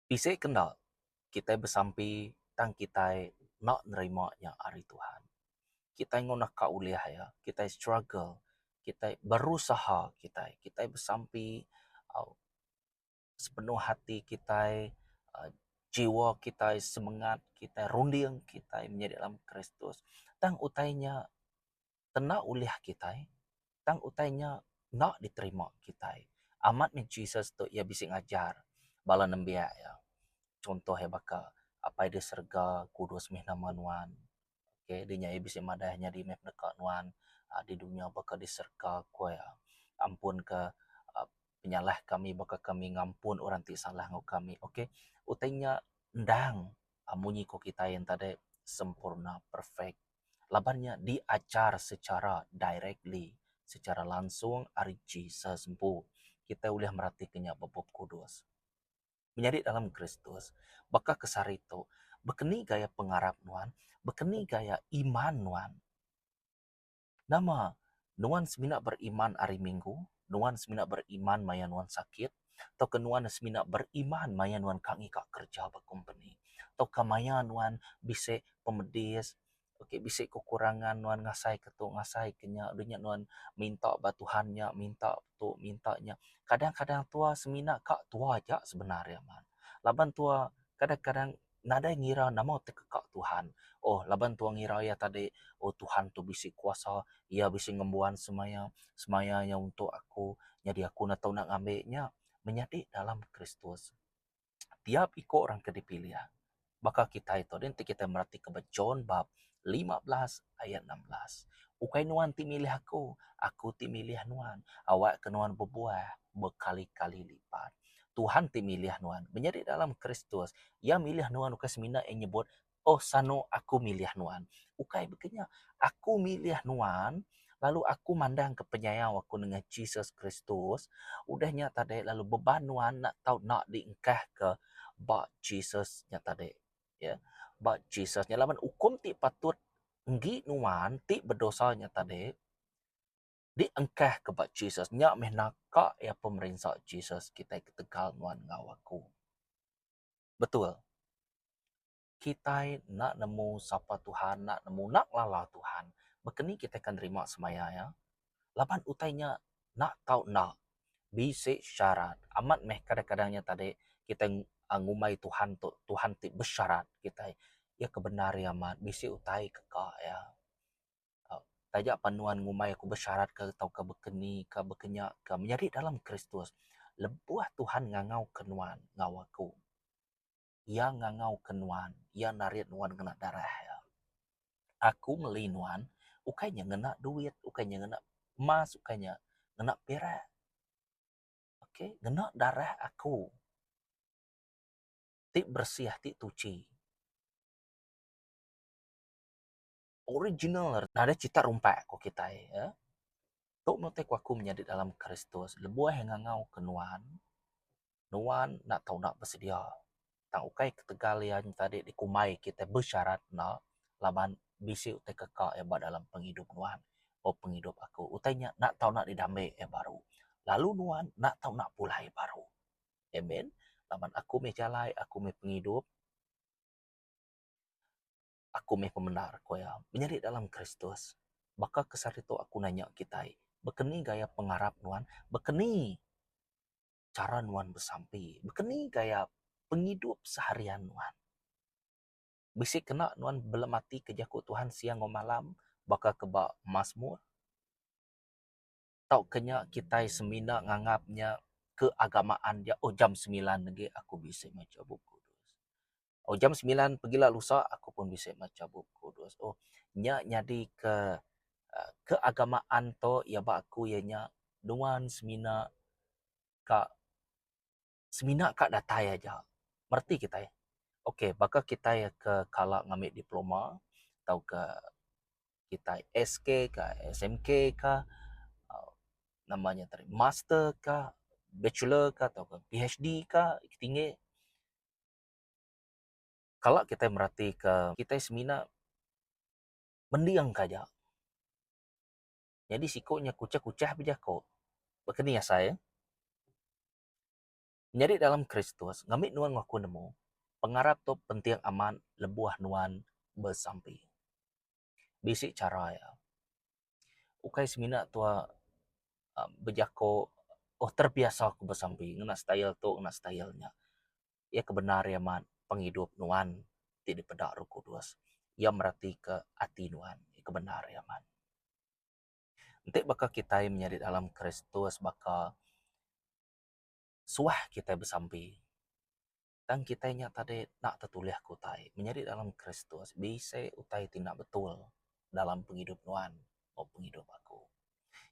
Bisi ke enda kitai besampi tang kitai enda nerima nya ari Tuhan. Kitai enggau naka ulih iya, kitai struggle, kitai berusaha kitai, kitai besampi au sepenuh hati kitai uhh jiwa kitai, semengat kitai, runding kitai menyadi dalam Kristus. Tang utai nya enda ulih kitai tang utai nya enda diterima kitai. Amat meh Jesus tu iya bisi ngajar bala nembiak iya. Chuntoh iya baka Apai di serega kudus meh nama nuan. Okay di nya iya bisi madah nyadi meh peneka nuan uhh di dunya baka di serega ku iya. Ampun ka uhh penyalah kami baka kami ngampun orang ti salah enggau kami. Okay utai nya endang munyi ku kitai enta deh sempurna perfect. Laban nya diajar secara directly, secara langsung ari Jesus empu. Kitai ulih meratika nya ba Bup Kudus. Menyadi dalam Kristus, baka ke sehari tu, baka ni gaya pengarap nuan, baka ni gaya iman nuan. Nama nuan semina beriman hari Minggu, nuan semina beriman maya nuan sakit, tauka nuan semina beriman maya nuan ka ngiga kereja ba kompeni, tauka maya nuan bisi pemedis ok bisi kekurangan nuan ngasai ke tu ngasai ke nya udah nya nuan minta ba Tuhan nya minta tu minta nya kadang kadang tua semina ka tua aja sebenar iya man laban tua kadang kadang nadai ngira nama ti keka Tuhan oh laban tua ngira iya tadi oh Tuhan tu bisi kuasa iya bisi ngembuan semaya semaya iya untuk aku nyadi aku enda tau nak ngambi nya menyadi dalam Kristus. Tiap iko orang ke dipilih baka kitai tu enti kitai meratika ba John bab 15 ayat 16. Ukai nuan ti milih aku, aku ti milih nuan. Awakka nuan bebuah bekali-kali lipat. Tuhan ti milih nuan. Menyadi dalam Kristus, Iya milih nuan ukai semina iya nyebut, Oh sanu aku milih nuan. Ukai baka nya. Aku milih nuan lalu aku mandangka penyayau aku nengah Jesus Kristus. Udah nya tadi lalu beban nuan enda tau enda diengkahka ba Jesus nya tadi. Ya. Ba Jesus nya laban ukum ti patut enggi nuan ti bedosa nya tadi diengkahka ba Jesus. Nya meh naka iya pemerinsa Jesus kitai ketegal nuan enggau aku. Betul. Kitai enda nemu sapa Tuhan, enda nemu enda ngelala Tuhan. Baka ni kitai akan nerima semaya iya? Laban utai nya enda tau enda bisi syarat. Amat meh kadang-kadang nya tadi kitai ngumbai Tuhan tu Tuhan ti besyarat kitai. Iya ke bendar iya amat bisi utai ke ka iya. Taja pan nuan ngumbai aku besyarat ke tauka baka ni ka baka nya ka menyadi dalam Kristus lebuh Tuhan ngangau ke nuan enggau aku. Iya ngangau ke nuan, iya narit nuan ngena darah iya. Aku meli nuan ukai nya ngena duit, ukai nya ngena emas, ukai nya ngena perak. Okay, ngena darah aku ti bersih ti tuchi. Original nadai cita rumpak ku kitai. Tu meh utai ku aku menyadi dalam Kristus lebuh iya ngangau ke nuan, nuan enda tau enda besedia. Tang ukai ketegal iya tadi dikumbai kitai besyarat enda laban bisi utai keka iya ba dalam pengidup nuan ba pengidup aku. Utai nya enda tau enda didambi iya baru lalu nuan enda tau enda pulai baru. Amen. Laban aku meh jalai, aku meh pengidup. Aku meh pemendar, ku iya. Menyadi dalam Kristus, baka ke sehari tu aku nanya kitai, baka ni gaya pengarap nuan? Baka ni chara nuan besampi? Baka ni gaya pengidup seharian nuan? Bisi kena nuan belematika jaku Tuhan siang enggau malam baka ke ba Masmur? Tauka nya kitai semina nganggap nya keagamaan ja, oh jam semilan agi aku bisi macha Bup Kudus. Oh jam semilan pegila lusa aku pun bisi macha Bup Kudus. Oh nya nyadi ke uhh keagamaan tu iya ba aku iya nya nuan semina ka semina ka datai aja. Mereti kitai. Ok baka kitai ke kala ngambi diploma tauka kitai SK ka SMK ka uhh nama nya tadi master ka bachelor ka tauka PhD ka tinggi. Kala kitai mereti ka kitai semina mending ka aja. Nyadi siku nya kuchah-kuchah bejaku. Baka ni asai. Menyadi dalam Kristus, ngambi nuan enggau aku nemu, pengarap tu penting amat lebuh nuan besampi. Bisi chara iya. Ukai semina tua uhh bejako oh terbiasa aku besampi ngena style tu ngena style nya. Iya ke bendar iya amat pengidup nuan ti dipeda Roh Kudus. Iya meratika ati nuan. Iya ke bendar iya amat. Enti baka kitai menyadi dalam Kristus baka Suah kitai besampi. Tang kitai nya tadi enda tetulihka utai. Menyadi dalam Kristus bisi utai ti enda betul dalam pengidup nuan enggau pengidup aku.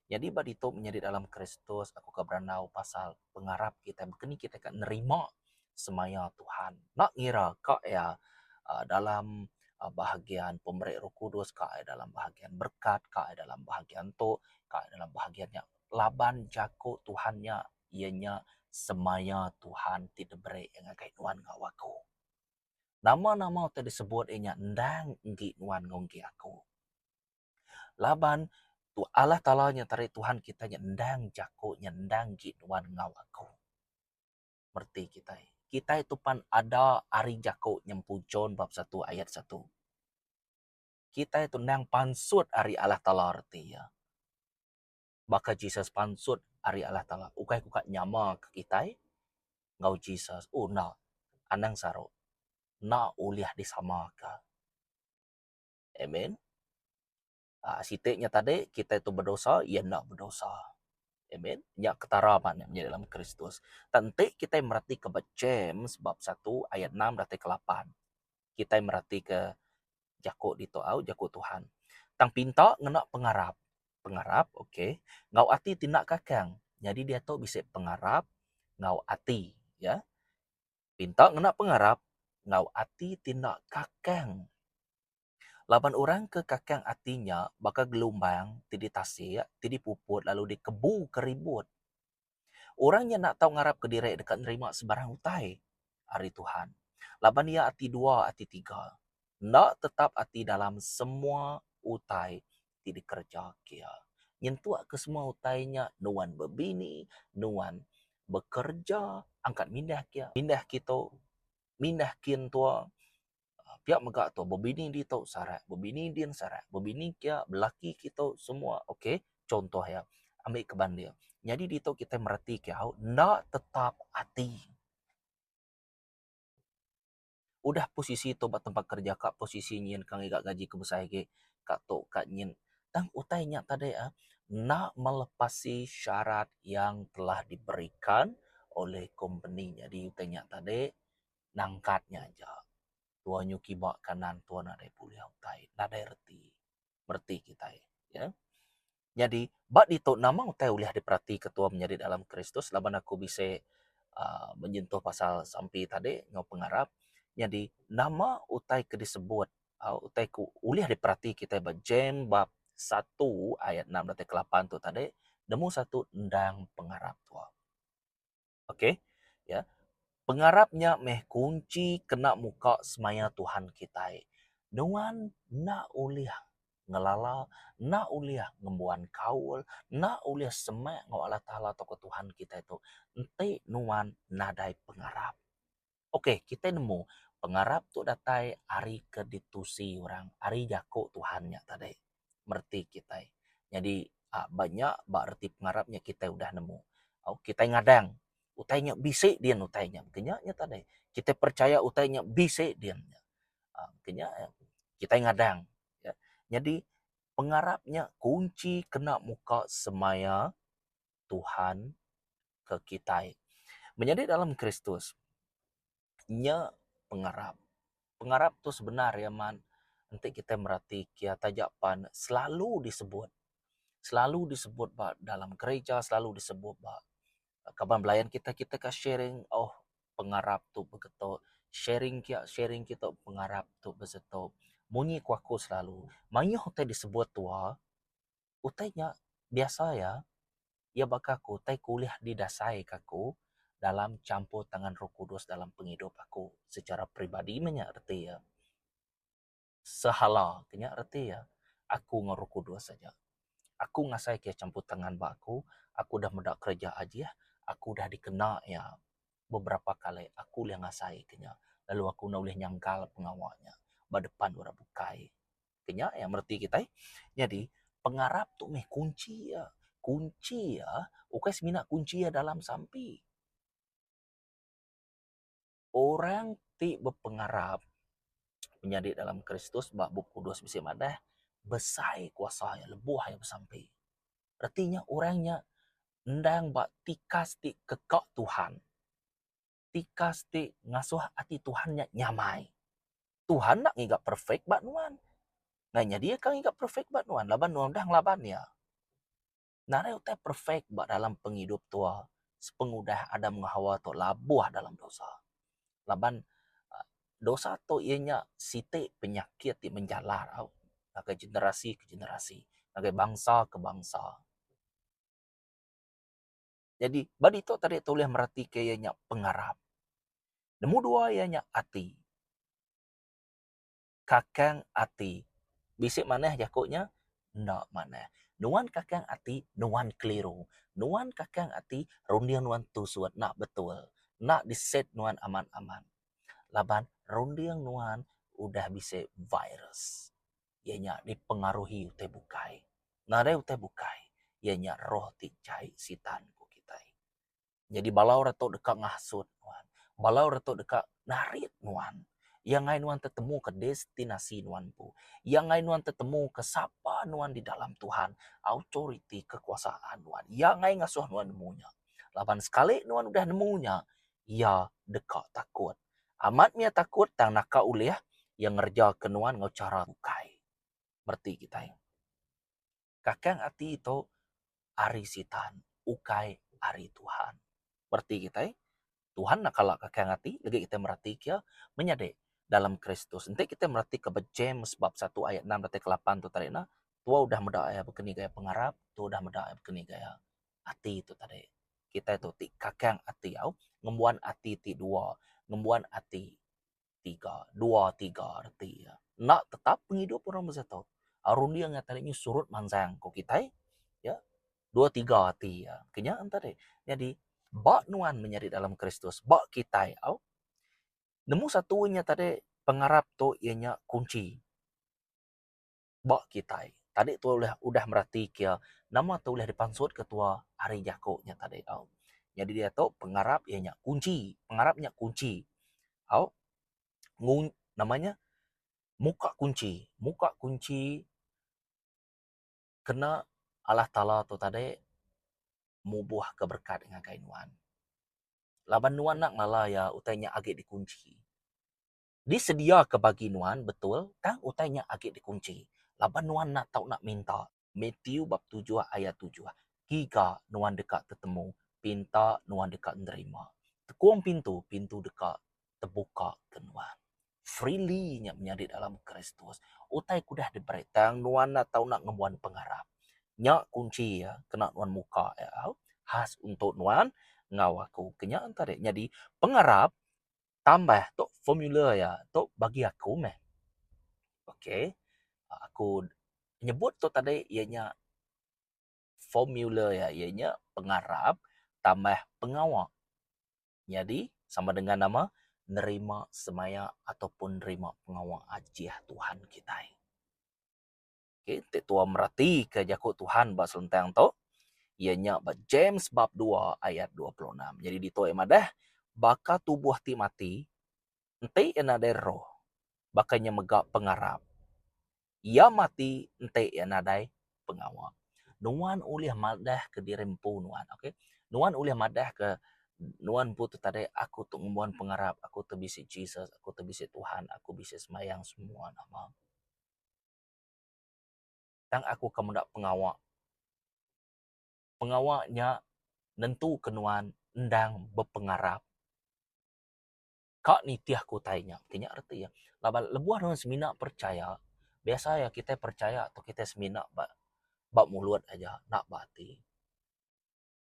Nyadi ba ditu menyadi dalam Kristus aku ka berandau pasal pengarap kitai baka ni kitai ka nerima semaya Tuhan. Enda ngira ka iya aaa dalam bahagian pemeri roh kudus ka iya dalam bahagian berkat ka iya dalam bahagian tu ka iya dalam bahagian nya. Laban jaku Tuhan nya iya nya semaya Tuhan ti diberi iya ngagai nuan enggau aku. Nama-nama utai disebut iya nya endang enggi nuan enggau enggi aku. Laban Allah Taala nya tadi Tuhan kitai nya endang jaku nya endang enggi nuan enggau aku. Mereti kitai. Kitai tu pan ada ari jaku nyempu John bab satu ayat satu. Kitai tu endang pansut ari Allah Taala reti iya. Baka Jesus pansut ari Allah Taala. Ukai ku ka nyama ke kitai enggau Jesus. Oh enda. Anang saru. Enda ulih disamaka. Amen. Aaa siti nya tadi kitai tu bedosa iya enda bedosa. Amen. Nya ketara ba nya dalam Kristus. Tang enti kitai meratika ba James bab satu ayat enam datai ke lapan. Kitai meratika jaku ditu au jaku Tuhan. Tang pinta ngena pengarap. Pengarap ok enggau ati ti enda kakang. Nyadi diatu bisi pengarap enggau ati ya. Pinta ngena pengarap enggau ati ti enda kakang. Laban orang ke kakang ati nya baka gelumbang ti ditasik, ti dipuput lalu dikebuka ribut. Orang nya enda tau ngarapka diri deka nerima sebarang utai ari Tuhan, laban iya ati dua ati tiga, enda tetap ati dalam semua utai ti dikereja ke iya. Nyentukka semua utai nya nuan bebini, nuan bekereja, angkat mindah kia, mindah kitu, mindah kin tua. Pia mega tu bebini ditu sarak, bebini din sarak, bebini kia belaki kitu semua ok contoh iya ambi ke banding. Nyadi ditu kitai mereti ke au enda tetap ati. Udah posisi tu ba tempat kerja ka posisi nyin ka ngiga gaji ke besai agi ka tu ka nyin tang utai nya tadi ah enda melepasi syarat yang telah diberikan oleh kompeni. Nyadi utai nya tadi nangkat nya aja. Tua nyu kiba kanan tua nadai bulih utai, nadai reti. Mereti kitai ya. Nyadi ba ditu nama utai ulih diperatika tua menyadi dalam Kristus laban aku bisi uhh menyentuh pasal sampi tadi enggau pengarap. Nyadi nama utai ke disebut uhh utai ke ulih diperati kitai ba James bab satu ayat enam datai ke lapan tu tadi nemu satu endang pengarap tua. Ok ya. Pengarap nya meh kunchi kena muka semaya Tuhan kitai. Nuan enda ulih ngelala, enda ulih ngembuan kaul, enda ulih semak enggau Allah Taala tauka Tuhan kitai tu enti nuan nadai pengarap. Ok kitai nemu pengarap tu datai ari ke ditusi orang, ari jaku Tuhan nya tadi. Mereti kitai. Nyadi aaa ba nya ba reti pengarap nya kitai udah nemu. Kitai ngadang utai nya bisi din utai nya. Ke nya nya tadi. Kitai percaya utai nya bisi din. Aaa ke nya kitai ngadang. Nyadi pengarap nya kunchi kena muka semaya Tuhan ke kitai. Menyadi dalam Kristus nya pengarap. Pengarap tu sebenar iya man enti kitai merati kia taja pan selalu disebut selalu disebut ba dalam gereja selalu disebut ba kaban belayan kitai kitai ka sharing oh pengarap tu begitu sharing kia sharing kitu pengarap tu besetu munyi ku aku selalu mayuh utai disebut tua utai nya biasa iya Iya baka aku utai ke ulih didasaika aku dalam champur tangan Roh Kudus dalam pengidup aku secara peribadi meh nya reti iya. Sehala ke nya reti iya aku enggau Roh Kudus aja. Aku ngasaika iya champur tangan ba aku, aku udah meda kereja ajih, aku udah dikena iya. Beberapa kali aku ulih ngasaika nya lalu aku enda ulih nyangkal pengawa nya ba depan orang bukai. Ke nya iya mereti kitai. Nyadi pengarap tu meh kunchi iya. Kunchi iya ukai semina kunchi iya dalam sampi. Orang ti bepengarap menyadi dalam Kristus ba Bup Kudus bisi madah besai kuasa iya lebuh iya besampi. Reti nya orang nya endang ba tikas ti keka Tuhan. Tikas ti ngasuh ati Tuhan nya nyamai. Tuhan enda ngiga perfect ba nuan. Ngai nyadi iya ka ngiga perfect ba nuan laban nuan udah ngelaban iya. Nadai utai perfect ba dalam pengidup tua sepengudah Adam enggau Hawa tu labuh dalam dosa. Laban dosa tu iya nya siti penyakit ti menjalar au ngagai generasi ke generasi, ngagai bangsa ke bangsa. Jadi ba ditu tadi tu ulih meratika iya nya pengarap. Nemu dua iya nya ati. Kakang ati. Bisi manah jaku nya? Enda manah. Nuan kakang ati, nuan keliru. Nuan kakang ati, runding nuan tusut enda betul. Enda diset nuan amat-amat. Laban runding nuan udah bisi virus. Iya nya dipengaruhi utai bukai. Nadai utai bukai, iya nya roh ti jai sitan ku kitai. Nyadi bala orang tu deka ngasut nuan. Bala orang tu deka narit nuan. Iya enggai nuan tetemuka destinasi nuan empu. Iya enggai nuan tetemuka sapa nuan di dalam Tuhan, autoriti kekuasaan nuan. Iya enggai ngasuh nuan nemu nya. Laban sekali nuan udah nemu nya, iya deka takut. Amat mih iya takut tang naka ulih iya ngerejaka nuan enggau chara bukai. Mereti kitai. Kakang ati tu ari Sitan, ukai ari Tuhan. Bereti kitai, Tuhan enda kala kakang ati legi kitai meratika iya menyadi dalam Kristus. Enti kitai meratika ba James bab satu ayat enam datai ke lapan tu tadi ne, tua udah meda iya baka ni gaya pengarap, tua udah meda iya baka ni gaya ati tu tadi. Kitai tu ti kakang ati au, ngembuan ati ti dua, ngembuan ati tiga, dua tiga reti iya. Enda tetap pengidup orang masa tu. Runding iya tadi nyu surut mansang ku kitai ya. Dua tiga ati iya. Ke nya enta deh. Nyadi ba nuan menyadi dalam Kristus, ba kitai au. Nemu satu nya tadi pengarap tu iya nya kunchi. Ba kitai. Tadi tua ulih udah mereti kia nama tu ulih dipansut ke tua ari jaku nya tadi au. Nyadi diatu pengarap iya nya kunchi. Pengarap nya kunchi. Au ngun nama nya muka kunchi. Muka kunchi kena Allah Taala tu tadi mubuh ke berekat ngagai nuan. Laban nuan enda ngelala iya utai nya agi dikunchi. Disediaka bagi nuan betul tang utai nya agi dikunchi laban nuan enda tau nak minta. Matthew bab tujuh ayat tujuh. Giga nuan deka tetemu, pinta nuan deka nerima. Tekung pintu, pintu deka tebuka ke nuan. Freely nya menyadi dalam Kristus. Utai ke udah diberi tang nuan enda tau nak ngembuan pengarap. Nya kunchi iya kena nuan muka iya khas untuk nuan enggau aku. Ke nya tadi nyadi pengarap Tambah tu formula iya tu bagi aku meh. Okay aku nyebut tu tadi iya nya formula iya iya nya pengarap tambah pengawa. Nyadi sama dengan nama nerima semaya ataupun nerima pengawa ajih Tuhan kitai. Okay, ti tua meratika jaku Tuhan ba selentang tu, iya nya ba James bab dua ayat 26. Jadi ditu iya madah, baka tubuh ti mati, enti iya nadai roh, baka nya mega pengarap. Iya mati enti iya nadai pengawa. Nuan ulih madah ke diri empu nuan, okay. Nuan ulih madah ke nuan empu tu tadi aku tu ngembuan pengarap, aku tu bisi Jesus, aku tu bisi Tuhan, aku bisi semayang semua nama. Tang aku ke meda pengawa. Pengawa nya nentuka nuan endang bepengarap. Ka nitihka utai nya. Ti nya reti iya. Laban lebuh nuan semina percaya, biasa iya kitai percaya tu kitai semina ba ba mulut aja enda ba ati.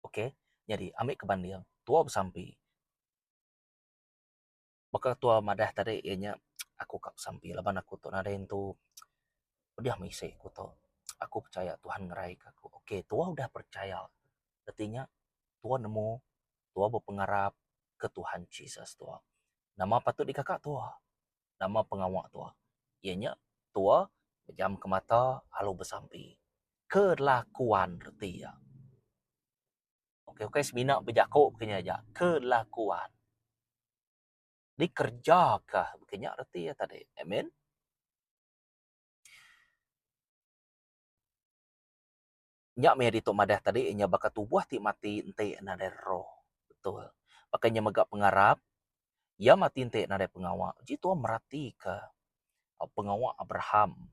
Okay, nyadi ambi ke banding tua besampi. Baka tua madah tadi iya nya aku ka besampi laban aku tu nadai entu pedih meh isi ku tu. Aku pechaya Tuhan ngerai ka aku. Okay tua udah percaya reti nya tua nemu tua bepengarap. ke Tuhan Jesus tua. Nama patut dikaka tua? Nama pengawa tua? Iya nya tua bejamka mata lalu besampi. Kelakuan reti iya. Okey ukai semina bejaku ke nya aja, kelakuan. Dikerjaka ke nya reti iya tadi. Amen. Nya meh ditu madah tadi inya baka tubuh ti mati enti nadai roh. Betul. Baka nya mega pengarap, iya mati enti nadai pengawa. Ji tuan meratika pengawa Abraham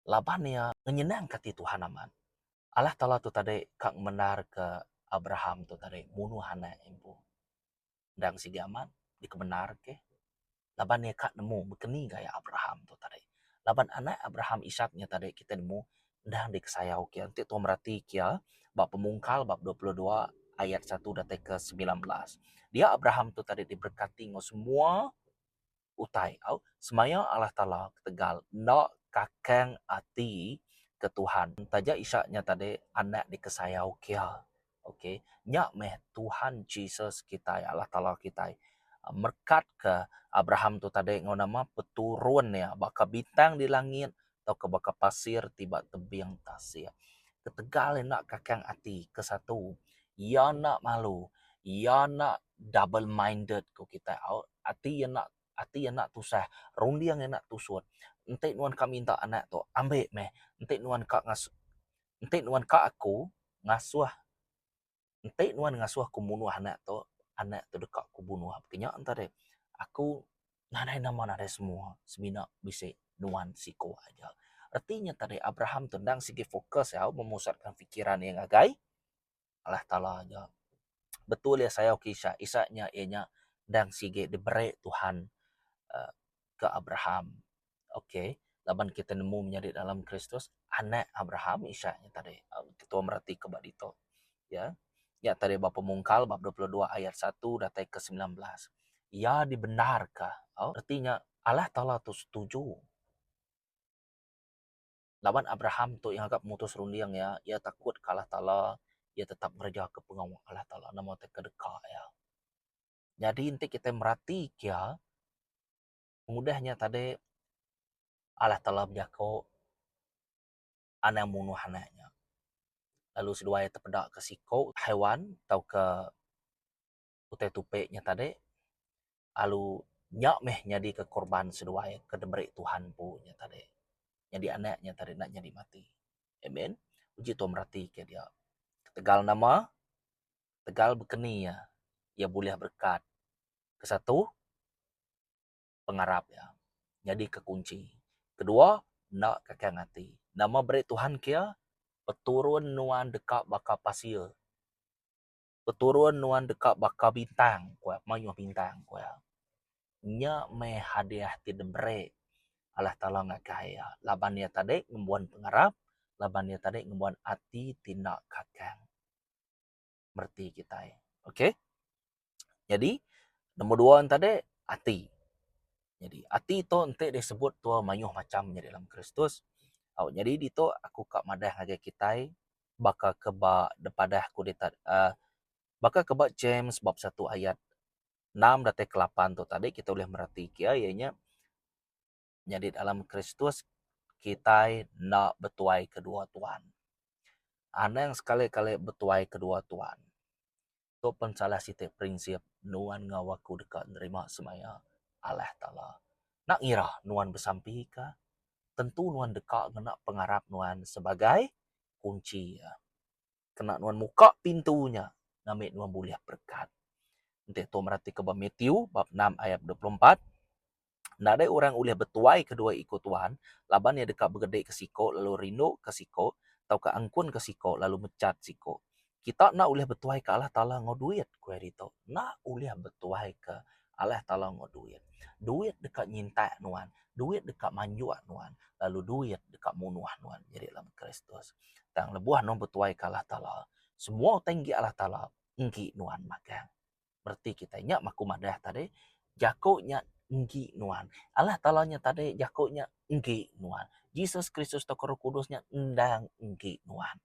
laban iya ngenyenangka ati Tuhan amat. Allah Taala tu tadi ka ngemendarka Abraham tu tadi munuh anak iya empu. Endang sigi amat dikebenar ke laban iya ka nemu bekeni gaya Abraham tu tadi. Laban anak Abraham Ishak nya tadi kitai nemu endang dikesayau ke enti tuan merati ke iya ba pemungkal bab 22 ayat satu datai ke 19. Dia Abraham tu tadi diberkati enggau semua utai au semaya Allah Taala ketegal enda kakang ati ke Tuhan. Taja Ishak nya tadi anak dikesayau ke iya. Ok nya meh Tuhan Jesus kitai Allah Taala kitai merekatka Abraham tu tadi enggau nama peturun iya baka bintang di langit tauka baka pasir ti ba tebing tasik. Ketegal iya enda kakang ati ke satu iya enda malu iya enda double minded ku kitai au ati iya enda ati iya enda tusah runding iya enda tusut enti nuan ka minta anak tu ambi meh enti nuan ka ngasu enti nuan ka aku ngasuh enti nuan ngasuh aku munuh anak tu anak tu deka ku bunuh ke nya enta deh aku nadai nama nadai semua semina bisi nuan siko aja reti nya tadi Abraham tu endang sigi fokus au memusatkan fikiran iya ngagai Allah Taala aja. Betul iya sayau ke Ishak. Ishak nya iya nya endang sigi diberi Tuhan uhh ke Abraham. Okay laban kita nemu menyadi dalam Kristus anak Abraham Ishak nya tadi. Ketua mereti ke ba ditu. Ya. Nya tadi ba pemungkal bab 22 ayat satu datai ke 19. Iya dibenarka. Reti nya Allah Taala tu setuju. Laban Abraham tu iya ngaga pemutus runding iya, iya takut ke Allah Taala, iya tetap ngerejaka pengawa Allah Taala nama ti ke deka iya. Nyadi enti kitai merati kia, pengudah nya tadi Allah Taala bejaku anang munuh anak nya. Lalu seduai tepeda ke siku haiwan tauka utai tupi nya tadi alu nya meh nyadika korban seduai ke diberi Tuhan empu nya tadi. Nyadi anak nya tadi enda nyadi mati. Amen. Uji tuan meratika dia. Ketegal nama? Ketegal bekeni iya, iya bulih berekat. Kesatu, pengarap iya nyadika kunchi. Kedua, enda kakang ati. Nama beri Tuhan ke iya? Peturun nuan deka baka pasir. Peturun nuan deka baka bintang, ku iya, mayuh bintang, ku iya. Nya meh hadiah ti diberi Allah Taala ngagai iya laban iya tadi ngembuan pengarap, laban iya tadi ngembuan ati ti enda kakang. Mereti kitai. Okay. Nyadi, nombor dua ne tadi ati. Nyadi ati tu enti disebut tua mayuh macham nyadi dalam Kristus. Au nyadi ditu aku ka madah ngagai kitai baka ke ba depadah ku dita uhh baka ke ba James bab satu ayat enam datai ke lapan tu tadi kita ulih mereti ke iya nya nyadi dalam Kristus kitai enda betuai kedua tuan. Anang sekali kali betuai kedua tuan. Tu pen salah siti prinsip nuan enggau aku deka nerima semaya Allah Taala. Enda ngira nuan besampi ka, tentu nuan deka ngena pengarap nuan sebagai kunchi iya. Kena nuan muka pintu nya ngambi nuan bulih berekat. Enti tu meratika ba Matthew bab enam ayat 24, Nadai orang ulih betuai kedua iku tuan laban iya deka begedika siko lalu rinduka siko tauka angkunka siko lalu mechat siko. Kita enda ulih betuaika Allah Taala enggau duit, ku iya ditu. Enda ulih betuaika Allah Taala enggau duit. Duit deka nyintak nuan, duit deka manjuk nuan, lalu duit deka munuh nuan nyadi dalam Kristus. Tang lebuh nuan betuaika Allah Taala, semua utai enggi Allah Taala enggi nuan magang. Bereti kitai nya meh aku madah tadi jaku nya enggi nuan. Allah Taala nya tadi jaku nya enggi nuan. Jesus Kristus tauka Roh Kudus nya endang enggi nuan.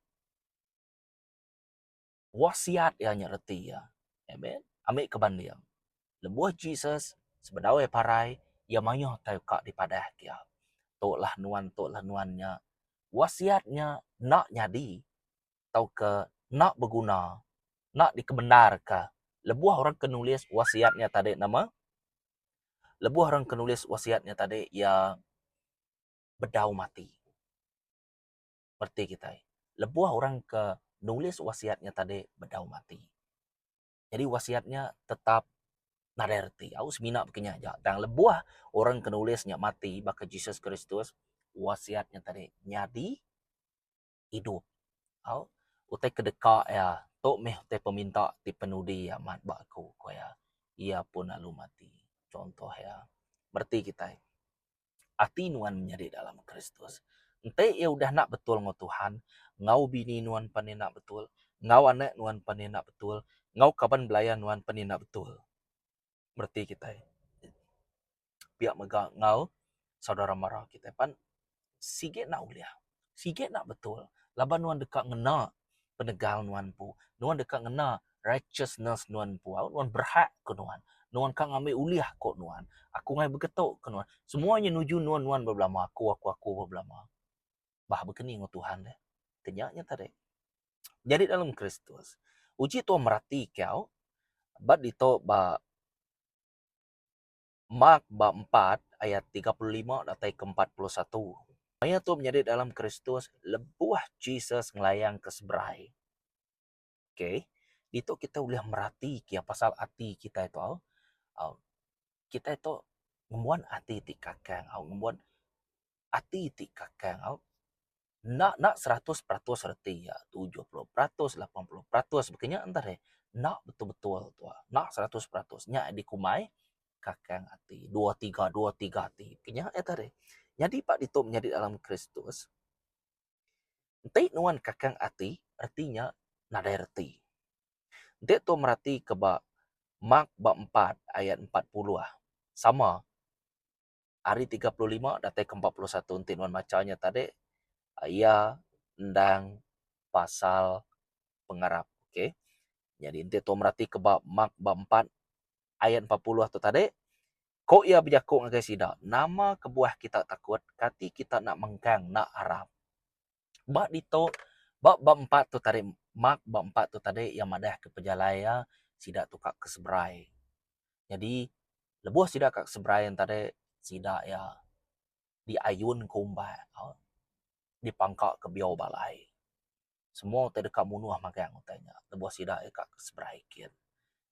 Wasiat iya nya reti iya. Amen. Ambi ke banding, lebuh Jesus sebedau iya parai, iya mayuh utai ka dipadah ke iya. Tu lah nuan, tu lah nuan nya. Wasiat nya enda nyadi tauka enda beguna, enda dikemendarka lebuh orang ke nulis wasiat nya tadi nama? Lebuh orang ke nulis wasiat nya tadi iya bedau mati. Reti kitai, lebuh orang ke nulis wasiat nya tadi bedau mati. Nyadi wasiat nya tetap nadai reti. Au semina baka nya aja. Tang lebuh orang ke nulis nya mati baka Jesus Kristus, wasiat nya tadi nyadi idup. Au utai ke deka iya tu meh utai peminta ti penudi amat ba aku, ku iya. Iya pun lalu mati. Contoh iya. Bereti kitai. Ati nuan menyadi dalam Kristus. Enti iya udah enda betul enggau Tuhan, enggau bini nuan pan iya enda betul, enggau anak nuan pan iya enda betul, enggau kaban belayan nuan pan iya enda betul. Bereti kitai. Pia mega enggau saudara mara kitai pan sigi enda ulih, sigi enda betul laban nuan deka ngena penegal nuan empu, nuan deka ngena righteousness nuan empu au nuan berhak ke nuan, nuan ka ngambi ulih ko nuan, aku ngai begetu ke nuan. Semua nya nuju nuan nuan bebelama aku aku aku bebelama. Bah bekeni enggau Tuhan deh. Ke nya nya tadi. Nyadi dalam Kristus, uji tuan merati ke au ba ditu ba Mark ba empat ayat 35 datai ke 41. Maya tu menyadi dalam Kristus lebuh Jesus ngelayang ke seberai. Okay. Ditu kita ulih merati kia pasal ati kitai tu au. Au. Kitai tu ngembuan ati ti kakang au ngembuan ati ti kakang au. Enda enda 100% reti iya 70%, 80% baka nya entah deh. Enda betul-betul tu. Enda 100% nya dikumbai kakang ati. Dua tiga dua tiga ati baka nya iya tadi. Nyadi ba ditu menyadi dalam Kristus enti nuan kakang ati reti nya nadai reti. Enti tu merati ke ba Mark ba empat ayat 40 sama ari 35 datai ke 41 enti nuan macha nya tadi iya endang pasal pengarap ok. Nyadi enti tuan merati ke ba Mark ba empat ayat 40 tu tadi ko iya bejaku ngagai sida nama kebuah kita takut kati kita enda mengkang enda arap. Ba ditu ba ba empat tu tadi Mark ba empat tu tadi iya madah ke pejalai iya sida tu ka ke seberai. Nyadi lebuh sida ka seberai tadi sida iya diayun ke umbak dipangka ke biau balai. Semua utai deka munuh magang utai nya lebuh sida iya ka seberai kin.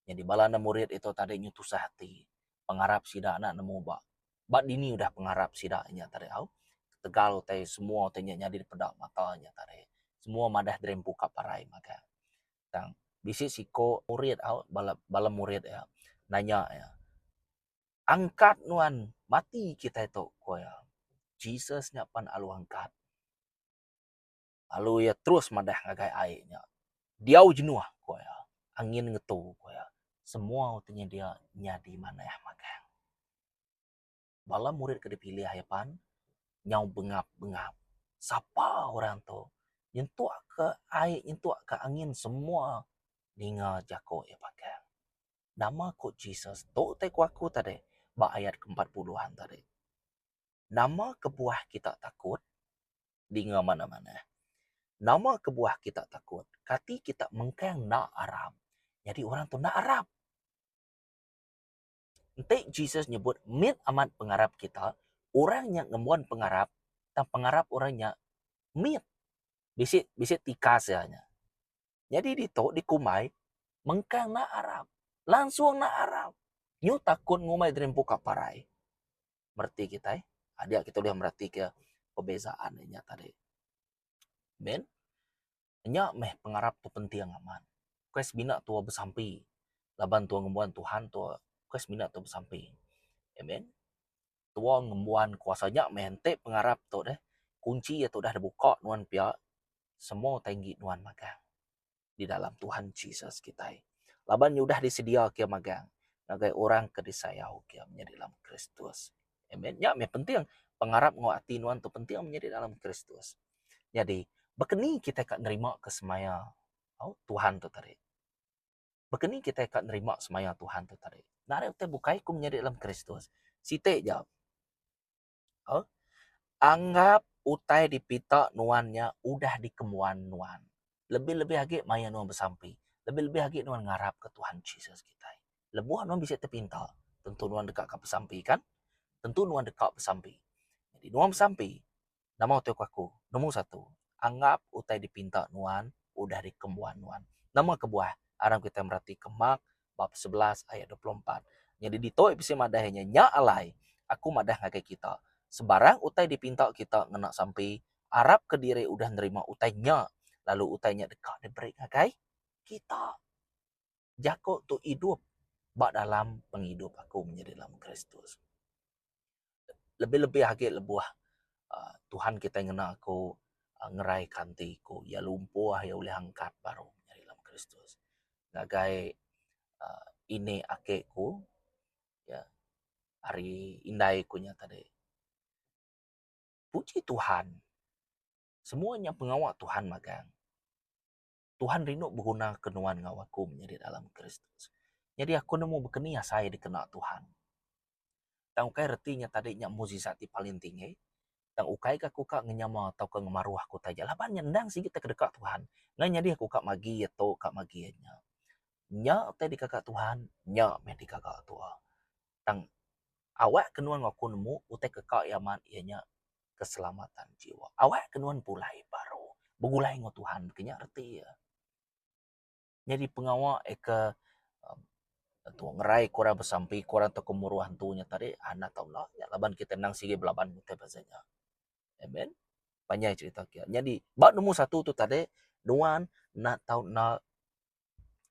Nyadi bala ne murid ito tadi nyu tusah ati pengarap sida enda nemu ba ba dini udah pengarap sida nya tadi au. Ketegal utai semua utai nya nyadi dipeda mata nya tadi. Semua madah diri empu ka parai magang. Tang bisi siko murid au bala bala murid iya nanya iya angkat nuan mati kitai tu ku iya. Jesus nya pan alu angkat. Lalu iya terus madah ngagai ai nya diau jenuh ku iya angin ngetu ku iya semua utai nyedia nyadi manah magang. Bala murid ke dipilih iya pan nyau bengap-bengap. Sapa orang tu? Nyentuk ke ai, nyentuk ke angin semua ninga jaku iya pakai. Nama ku Jesus tu utai ku aku tadi ba ayat ke 40 tadi. Nama kebuah kita takut? Dinga manah-manah. Nama kebuah kita takut? Kati kita mengkang enda arap? Nyadi orang tu enda arap. Enti Jesus nyebut mit amat pengarap kita, orang nya ngembuan pengarap tang pengarap orang nya mit. Bisi bisi tikas iya nya. Nyadi ditu dikumbai mengkang enda arap, langsung enda arap. Nyu takut ngumbai diri empu ka parai. Mereti kitai, dia kita ulih meratika perbezaan nya tadi. Amen. Nya meh pengarap tu penting amat. Ukai semina tua besampi laban tua ngembuan Tuhan tua ukai semina tua besampi. Amen. Tua ngembuan kuasa nya meh enti pengarap tu deh kunchi iya tu udah dibuka nuan pia semua utai enggi nuan magang di dalam Tuhan Jesus kitai. Laban nya udah disedia ke magang ngagai orang ke disayau ke menyadi dalam Kristus. Amen. Nya meh penting pengarap enggau ati nuan tu penting menyadi dalam Kristus. Nyadi, baka ni kitai ka nerima ke semaya Tuhan tu tadi? Baka ni kitai ka nerima semaya Tuhan tu tadi? Nadai utai bukai ku menyadi dalam Kristus. Siti ja. Huh? Anggap utai dipita nuan nya udah dikembuan nuan. Lebih-lebih agi maya nuan besampi. Lebih-lebih agi nuan ngarapka Tuhan Jesus kitai. Lebuh nuan bisi tepinta, tentu nuan deka ka besampi kan? Tentu nuan deka besampi. Jadi nuan besampi, Nama utai ku aku? Nombor satu, anggap utai dipinta nuan udah dikembuan nuan. Nama kebuah? Aram kitai meratika Mark bab 11 ayat 24. Nyadi ditu bisi madah iya nya, nya alai aku madah ngagai kita, sebarang utai dipinta kita ngena sampi, arapka diri udah nerima utai nya, lalu utai nya deka diberi ngagai kita. Jaku tu idup ba dalam pengidup aku menyadi dalam Kristus. Lebih-lebih agi lebuh uhh Tuhan kitai ngena aku uhh ngerai ka enti ku iya lumpuh iya ulih angkat baru nyadi dalam Kristus. Ngagai uhh ini ake ku iya ari indai ku nya tadi. Puji Tuhan semua nya pengawa Tuhan magang. Tuhan rindu beguna ke nuan enggau aku menyadi dalam Kristus. Nyadi aku nemu bekeni asai dikena Tuhan. Tang ukai reti nya tadi nya mukjizat ti paling tinggi. Tang ukai ga aku ka ngenyama tauka ngemaruh aku taja laban nya endang sigi te kedeka Tuhan. Enggai nyadi aku ka magi iya tu ka magi iya nya. Nya utai digaga Tuhan, nya meh digaga tua. Tang awak ke nuan enggau aku nemu utai ke ka iya amat iya nya keselamatan jiwa. Awak ke nuan pulai baru begulai enggau Tuhan ke nya reti iya. Nyadi pengawa eka tu ngerai ke orang besampi ke orang tauka muruh antu nya tadi anak tau enda nya laban kita endang sigi belaban utai pasal nya. Amen. Panjai cerita kiya. Nyadi ba nombor satu tu tadi nuan enda tau enda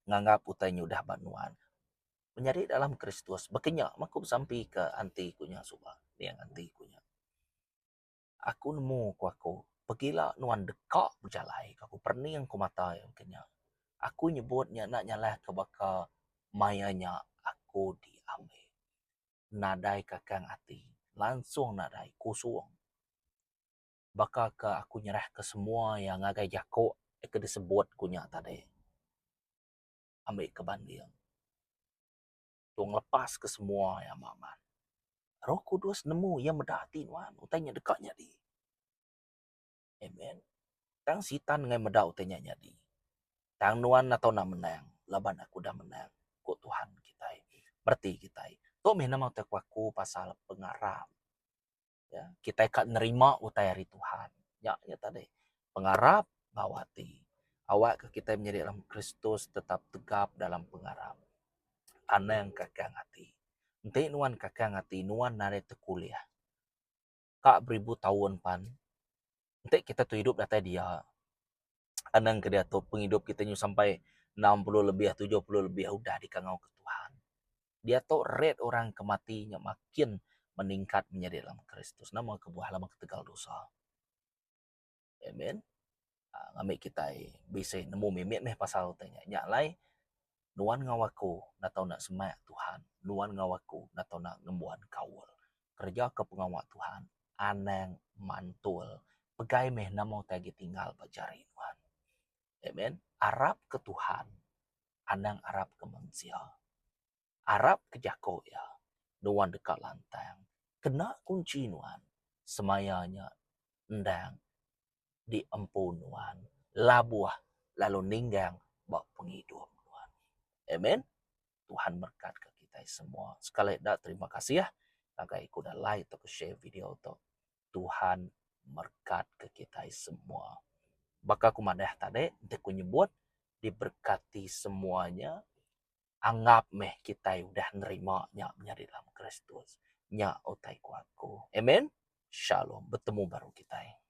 nganggap utai nya udah ba nuan. Menyadi dalam Kristus baka nya meh aku besampi ke anti ku nya suba niang anti ku nya. Aku nemu ku aku pegila nuan deka bejalai ku aku perening ku mata iya baka nya. Aku nyebut nya enda nyalah ke baka maya nya aku diambi. Nadai kakang ati langsung nadai kusung. Baka ke aku nyerahka semua iya ngagai jaku ke disebut ku nya tadi. Ambi ke banding. Tu ngelepas ke semua iya amat amat. Roh Kudus nemu iya meda ati nuan utai nya deka nyadi. Amen. Tang sitan enggai meda utai nya nyadi. Tang nuan atau enda menang laban aku udah menang, ku Tuhan kitai. Bereti kitai. Tu mih nama utai ku aku pasal pengarap. Ya, kitai ka nerima utai ari Tuhan. Nya nya tadi. Pengarap bau ati. Awakka kitai menyadi dalam Kristus tetap tegap dalam pengarap. Anang kakang ati. Enti nuan kakang ati, nuan nadai tekulih. Ka beribu taun pan, enti kitai tu idup datai dia, anang ke diatu pengidup kitai nyu sampai 60 lebih, 70 lebih udah dikangau ke Tuhan. Diatu rate orang ke mati nya makin meningkat menyadi dalam Kristus. Nama kebuah laban ketegal dosa. Amen. Uh, ngambi kitai bisi nemu mimit meh pasal utai nya. Nya alai nuan enggau aku enda tau enda semak Tuhan. Nuan enggau aku enda tau enda ngembuan kaul. Kereja ke pengawa Tuhan anang mantul. Pegai meh nama utai agi tinggal ba jari nuan. Amen. Arap ke Tuhan anang arap ke mensia. Arap ke jako iya, nuan deka lantang. Kena kunchi nuan, semaya nya endang diempu nuan labuh lalu ninggang ba pengidup nuan. Amen. Tuhan merkat ke kitai semua. Sekali da terima kasih ngagai ku udah like tauka share video tu. Tuhan merkat ke kitai semua. Baka ku madah tadi enti ku nyebut diberkati semuanya anggap meh kitai udah nerima nya menyadi dalam Kristus. Nya utai ku aku. Amen. Shalom. Betemu baru kitai.